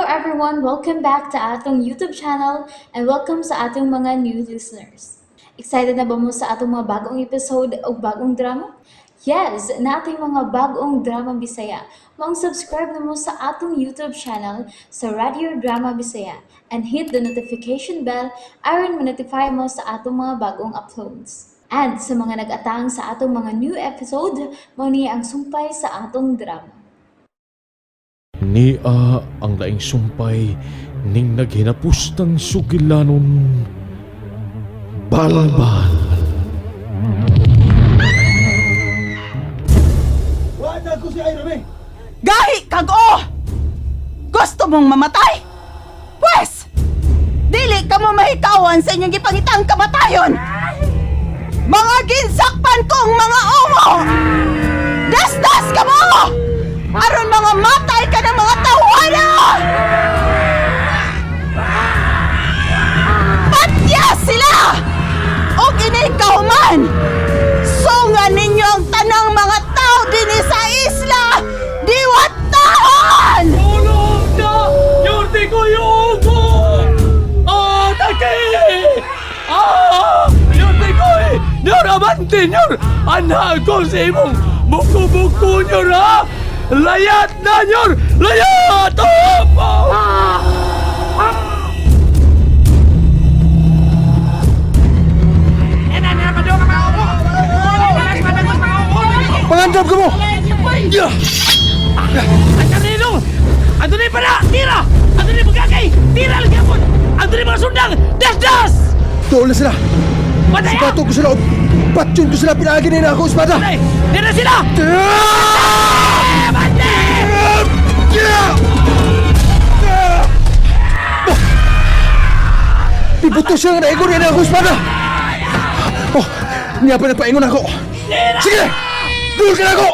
everyone! Welcome back to atong YouTube channel and welcome sa atong mga new listeners. Excited na ba mo sa atong mga bagong episode o bagong drama? Yes, nating mga bagong drama Bisaya. Maong subscribe na mo sa atong YouTube channel sa Radio Drama Bisaya and hit the notification bell aron ma-notify mo sa atong mga bagong uploads. And sa mga nag-atang sa atong mga new episode, mao ni ang sumpay sa atong drama. Nia ang laing sumpay ning naghinapustang sugilanon balbal. Wala ko si Ira, be! Gahi kag o! Gusto mong mamatay? Pwes, dili ka mo mahikawan sa inyong gipangitang kamatayon! Mga ginsakpan kong mga ungo! Dasdas ka mo! Aron mga matay ka ng mga tawana! Patya sila! O kinikaw man! Sunga ninyo ang tanang mga tao dinhi sa isla! Diwataon! Tulong na! Yordi ko yung ugo! Ah, taki! Ah! Yordi ko eh! Nyor, abante, nyor! Anak ko sa imong buko-buko, nyor, ha? Layat na, nyor! Layat! Oh! Ah! Pangandam ka mo! Yeah! Ang kaninong! Ando na pala! Tira! Ando na bagakay! Tira lagi po! Ando na mga sundang! Das-das! Doon na sila! Patay! Sibato ko sila! Patyon ko sila! Pinaagi na ako, espada! Patay! Tira sila! Ah! Bante! Yeah! Ah! Pibuto siya nga naigo niya na ako, espada! Oh! Niya pa nagpaingon ako! Sige! Doon ka na ako!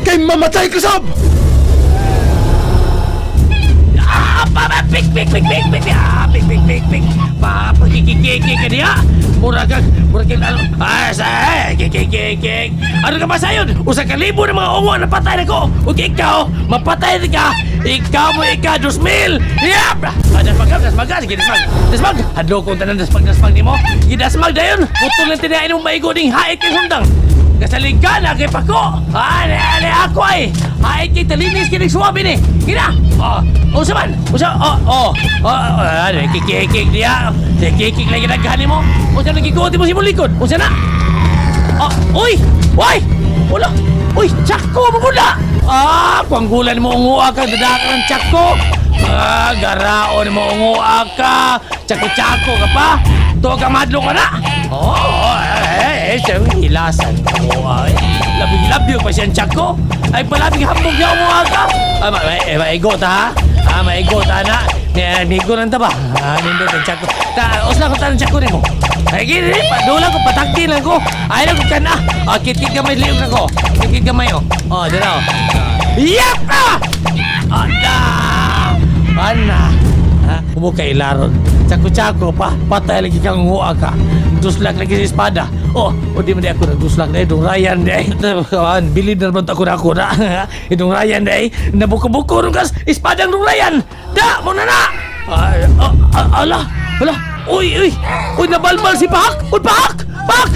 Kay mamatay ka sab! Ah, pa, pa, pik, pik, pik, pik, pik, ah, pik, pik, pik, pik. Pa, pagkikikiki ka niya. Mura kag, mura kag, ano, ah, sa, eh, kik, kik, kik, kik. Ano ka ba sayon? Usa ka libo ng mga ungo na patay na ko. Ug ikaw, mapatay na ka. Ikaw mo, ikaw, 2,000. Yap! Ah, dasmag ka, dasmag ka, sige, dasmag. Dasmag, hadlo kong tanan, dasmag, dasmag nimo. Gidasmag dayon. Putol lang tinain mo maigo ning hait kay sundang. Kasaligan na kay Pako! Ane, ane, ako ay! Ay, kay talinis kinig suwabi ni! Kina! Oh, unsa man? Unsa? Oh, oh, oh, oh, ane, kikikik niya. Kikikik lagi nagkani mo. Unsa nang gikuot mo si mong likod? Unsa na? Oh, uy! Uy! Wala! Uy, tsako mo gula! Ah, panggulan mo unguha ka, dadaka ng tsako! Ah, garaon mo unguha ka! Tsako-tsako ka pa! To ka madlo ka na! Oo, oh, eh, eh, siya, hilasan mo ay. Labi-labi pa siyang tsako! Ay, palabing hambog niya unguha ka! Ah, ma ma eh, maigo ta ha? Ah, maigo ta na! Migo lang ta ba? Ah, nindot ang tsako. Ta, usla ko ta ng tsako nimo. Ay, gini, padula ko, patakti lang ko. Ay, lang ko ka na. Ah, kit-kit gamay, liog na ko. Kit-kit gamay, oh. Oh, dyan oh. Yap! Ah! Ada! Ana! Ha? Kumuka ilaron. Tsako-tsako pa. Patay lagi kang nguha ka. Duslak lagi sa espada. Oh, o di man di ako nagduslak na idong Ryan di ay. Bilib na naman ako na ako na. Idong Ryan di ay. Nabuko-buko rin kas espadang dong Ryan. Da! Muna na! Ay, ah, ah, ala! Ala! Uy, uy! Uy, nabalbal si Pahak! Uy, Pahak! Pahak!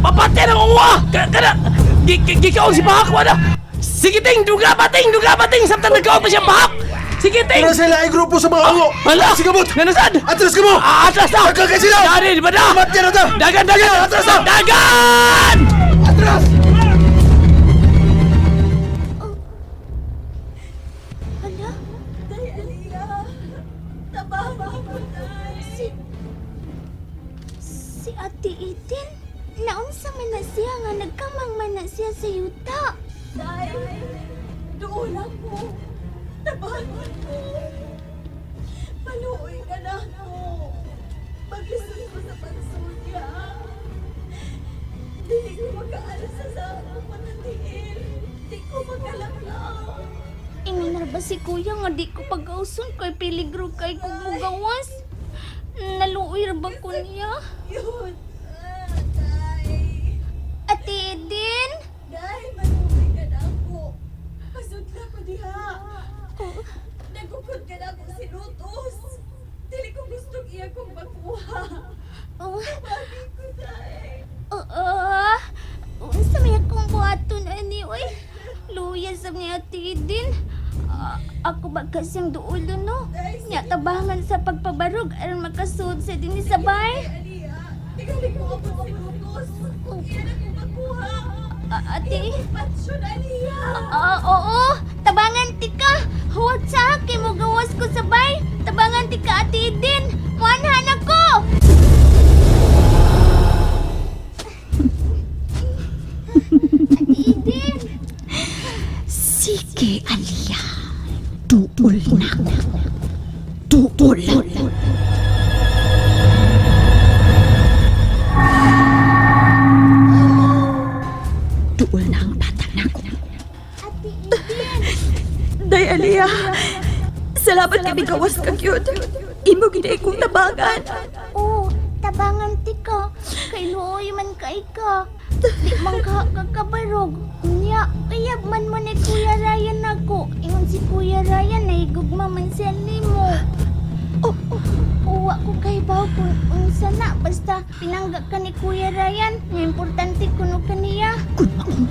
Papatay ng unga! Kana! Gikaon si Pahak! Wala! Sige, ting! Duga ba, ting! Duga ba, ting! Samtang nagkaon pa siya, Pahak! Sige, ting! Tara sila ay grupo sa mga ungo! Hala! Sigamot! Nanasad! Atras ka mo! Ah, atras na! Daghan kay sila! Dari, di ba na? Matya na ta! Dagan, dagan! Atras na! Dagan! Atras! Hala? Day, Aliyah! Tabangan ko, Day! Si Ate Eden? Naunsa man na siya nga nagkamang man na siya sa yuta. Day! Doon ako! Tabangan ko! Maluoy ka na ako! Maglisod ko sa pagsulya! Dili ko makaalsa sa akong panatiil! Di ko makalakaw! Ingon ra ba si kuya nga di ko pag-auson kay peligro kay kog mugawas? Naluoy ra ba ko niya? Yun! Ah, Day! Ate Eden? Day, maluoy ka na ako! Pasudla ko diha! Nagukod ka na ako. Ako ba kasing duulo no? Nya tabangan sa pagpabarog aron makasuod sa dinhi sa bay. Ate. Oo, tabangan ti ka. Huwag sa akin mo gawas ko sa bay. Tabangan ti ka, Ate Eden. Muanhan ako. Ate Eden. Sige, Aliyah. Duol na ako. Duol. Duol na ang bata na ako. Ate Eden. Day, Aliyah. Salamat kay gawas ka, cute. Imo gid kong tabangan. Oo, tabangan ti ka. Kay luoy man kay ka. Di man ka kakabarog. Unya, uyab man mo ni Kuya Ryan ako. Ingon si Kuya Ryan ay gugma man siya nimo. Oh, Uwa ko kay baw kung unsa na basta pinangga ka ni Kuya Ryan. Nga importante kuno kaniya. Kun maong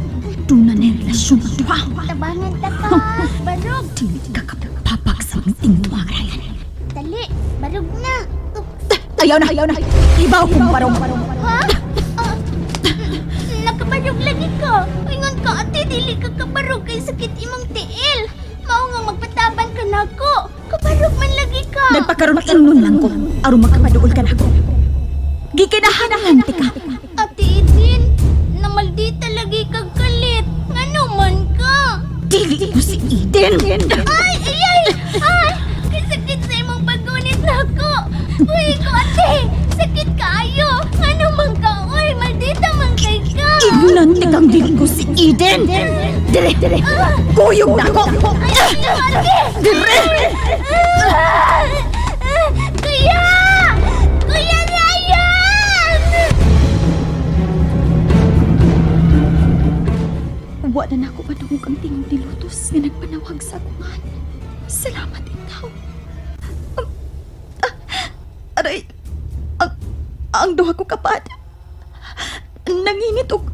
doon na na relasyon ang duha. Tabangan ta ka. Barog. Dili ka kapapag sa mga tingwa, Ryan. Dali, barog na. Up, Ayaw na, ayaw na. Ibaw kong barong. Ha? Ah, nakabarog lagi ka. Ingon ka, ate, dili ka kabarog kay sakit imong tiil. Mao nga magpataban ka nako. Kabarog man lagi ka. Nagpakaroon ingnon lang ko. Aron magkapaduol ka nako. Gikinahanangan ti ka. Ate Edin, namaldita lagi kag kalit. Ngano man ka? Dili ko si Eden. Ay, ay, ay! Ay, kay sakit sa imong paggunit nako. Uy, ko ate, sakit kaayo. Ngano man ka? Uy, maldita man kay ka. Ingnon ti kang dili ko si Eden. Dire, dire. Kuyog na ako. Ay, ate! Dire. Kuya! Kuya Ryan! Wa na nako padungog ang tingog ni Lotus nga nagpanawag sa akungan. Salamat ikaw. Aray, ang duha ko kapad. Nanginit og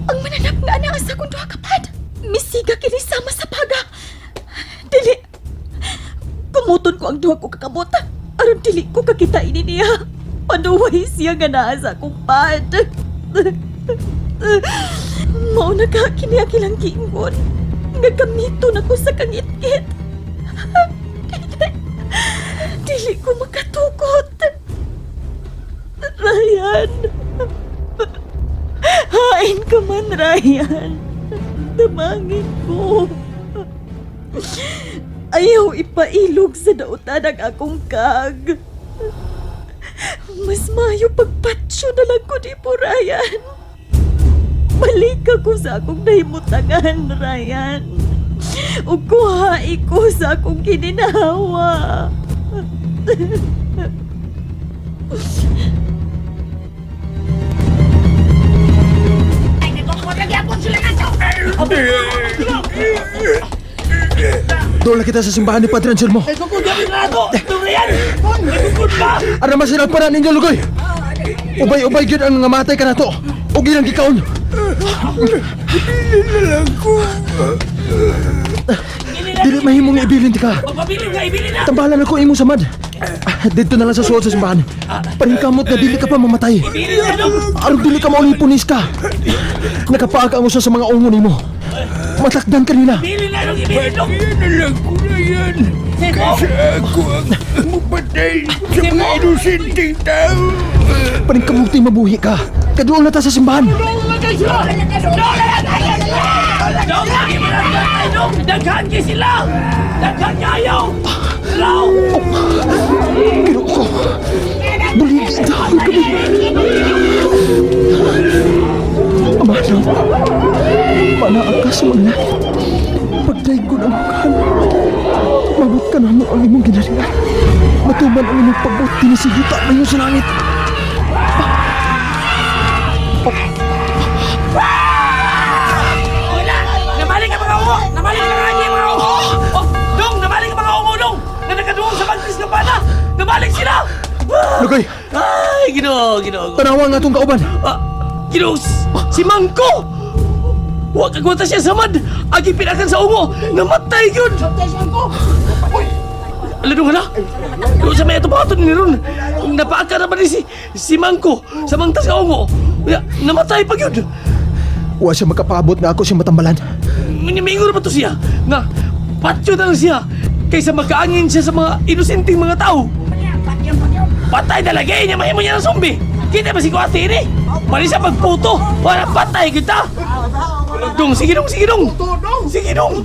ang mananap nga ana sa akong duha kapad. Misiga kini sama sa paga. Dili. Kumuton ko ang duha ko kakabot. Aron dili ko kakita ini niya. Panuway siya nga naa sa akong pad. Mao na ka kini ang ilang giingon. Nga gamito na ko sa kangitngit. Dili, dili ko makatukot. Ryan. Hain ka man, Ryan. Damangin ko. Ayaw ipailog sa dautan ang akong kag. Mas mayo pagpatsyo na lang ko di po, Ryan. Balik ako sa akong nahimutangan, Ryan. Ug kuhain ko sa akong kininawa. Doon lang kita sa simbahan ni Padre Anselmo. Ano man sila para ninyo, Lugoy? Ubay-ubay gyud ang nga matay ka na to. O ilang gikaon. Dili mahimong ibilin ti ka. Pabilin nga, ibilin na! Tambalan ako imong samad. Dito na lang sa suot sa simbahan. Paningkamot na dili ka pa mamatay. Ibilin na, dong! Aron dili ka maulipunis ka. Nakapaag ang usa sa mga ungo nimo. Matakdan ka nila. Ibilin na, dong! Ibilin, dong! Yan na lang ko na yan. Kasi ako ang mapatay sa mga inosenteng tao. Paningkamuti mabuhi ka. Kaduol na ta sa simbahan. Dong! Lagi mo lang tayo, dong! Daghan kay sila! Daghan kayo! Law! Ginoo ko. Bulig dahon kami. Ama na. Panaag ka sa mga langit. Pagdaig ko ng mukhaan. Mabot ka na mo ang imong ginarian. Matuman ang imong pagbuot dinhi sa yuta ngayon sa langit. Wala! Nabalik ang mga ungo! Nabalik ang mga mga ungo! Oh, dong! Nabalik ang mga ungo, dong! Na nakaduong sa bagtis ng bana! Nabalik sila! Lugoy, Ay, Ginoo, Ginoo. tanawa nga itong kauban. Ah, Ginoo, si Mangko! Wa kagwata siya samad. Agi pinakan sa ungo. Namatay yun. Ala dong hala. Doon sa may atubaton ni ron. Napaaka na ba ni si Mangko sa mangtas nga ungo. Ya, namatay pa yun. Wa siya makapaabot nga ako siya matambalan. Mingo na ba to siya? Nga, patyo na lang siya kaysa makaangin siya sa mga inosenteng mga tao. Patay na lagi niya, mahimo niya ng zombie. Kita ba si Kuwate ini? Mali siya magputo para patay kita. Dong, sige dong, sige dong. Sige dong.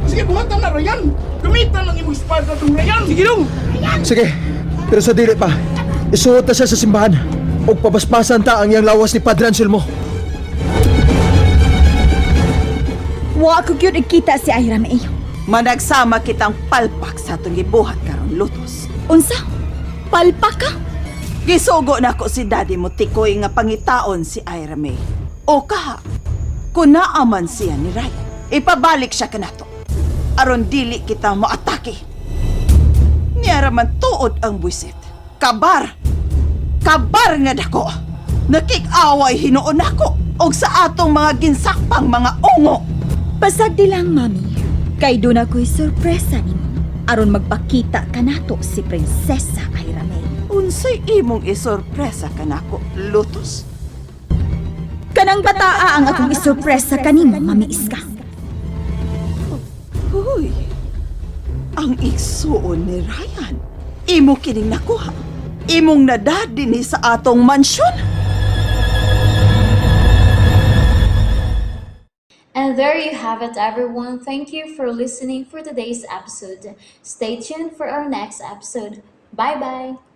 Sige, buhatan na, Ryan! Gamitan lang imong espada dong, Ryan! Sige dong. Sige, pero sa dili pa, isuot na siya sa simbahan. Og pabasbasan ta ang iyang lawas ni Padre Anselmo. Wa ko gyud ikita si Ira May. Managsama kitang palpak sa atong gibuhat karon Lutos. Unsa? Palpak ka? Gisugo na ko si daddy mo tikoy nga pangitaon si Ira May. O kaha, kung naaman siya ni Ryan, ipabalik siya kanato. Aron dili kita moatake. Niya man tuod ang buwisit. Kabar! Kabar nga dako! Nakikaway hinuon nako og sa atong mga ginsakpang mga ungo. Pasagdi lang, mami. Kay doon ako'y sorpresa nimo. Aron magpakita kanato si Prinsesa Ira May. Unsay imong isorpresa kanako, Lutos? Kanang bataa ang akong isorpresa kanimo, Mami Iska. Huy, ang igsuon ni Ryan. Imo kining nakuha. Imong nadadini sa atong mansyon. And there you have it, everyone. Thank you for listening for today's episode. Stay tuned for our next episode. Bye bye.